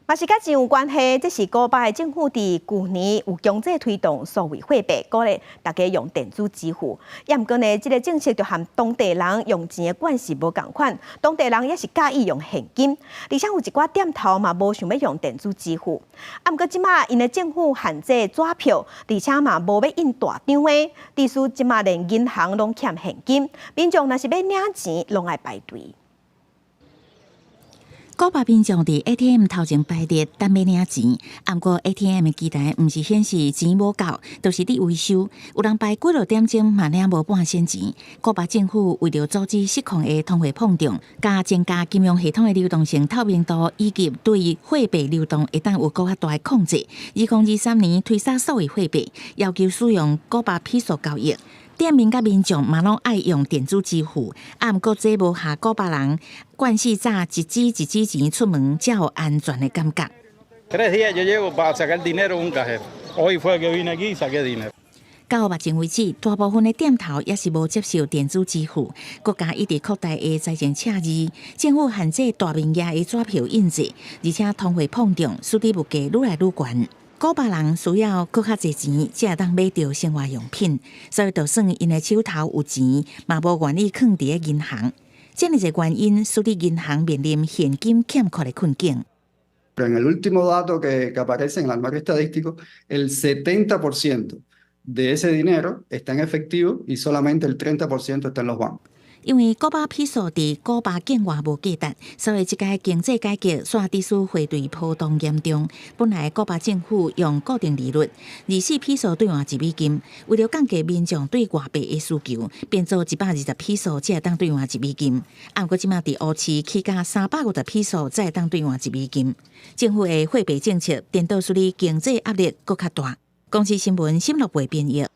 嘛是佮錢有關係，這是古巴的政府佇舊年有強制推動數位貨幣，鼓勵大家用電子支付。也毋過呢，這個政策就和當地人用錢的慣勢無仝款，當地人也是佮意用現金，而且有一寡店頭嘛無想欲用電子支付。啊，毋過這馬𪜶的政府限制紙票，而且嘛無欲印大張的，致使這馬連銀行攏欠現金，民眾若是欲領錢，攏愛排隊。古巴民眾佇 ATM 頭前排列等欲領錢，毋過 ATM 的機台毋是顯示錢無夠，就是佇維修。有人排幾落點鐘嘛領無半仙錢。古巴政府為著阻止失控的通貨膨脹，佮增加金融系統的流動性透明度，以及對貨幣流動會當有閣較大的控制。2023年推捒數位貨幣，要求使用古巴披索交易。店面佮民眾嘛攏愛用電子支付，啊，毋過這無合古巴人慣勢紮一支一支錢出門，才有安全的感覺。 3 días yo llevo para sacar dinero un cajero. Hoy fue que vine aquí y saqué dinero. 到目前為止，大部分的店頭猶是無接受電子支付。國家一直擴大的財政赤字，政府限制大面額的紙票印製，而且通貨膨脹，使得物價愈來愈懸。古巴人需要閣較濟錢，才會當買著生活用品，所以就算𪜶的手頭有錢，嘛無願意囥佇咧銀行。這爾濟原因，使得銀行面臨現金欠缺的困境。 En el último dato que aparece en el armario estadístico, el 70% de ese dinero está en efectivo y solamente el 30% está en los bancos. 因為古巴披索佇古巴境外無價值，所以這屆經濟改革煞致使匯兌波動嚴重。本來古巴政府用固定利率24披索兌換1美金，為著降低民眾對外幣的需求，變做120披索才會當兌換1美金。啊，毋過這馬佇烏市起價350披索才會當兌換1美金。政府的貨幣政策顛倒使得經濟壓力閣較大。公視新聞沈樂貝編譯。